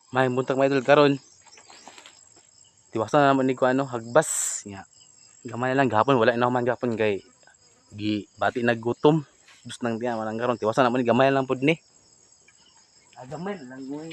May buntag, mga idol, karon. Tiwasan na naman ni ko ano, hagbas. Nga. Gamay na lang gahapon, wala na man gahapon kay gi bati naggutom. Bus nang diyan walang karon, tiwasan naman ni gamay lang pud ni. Ah, gamay lang goy.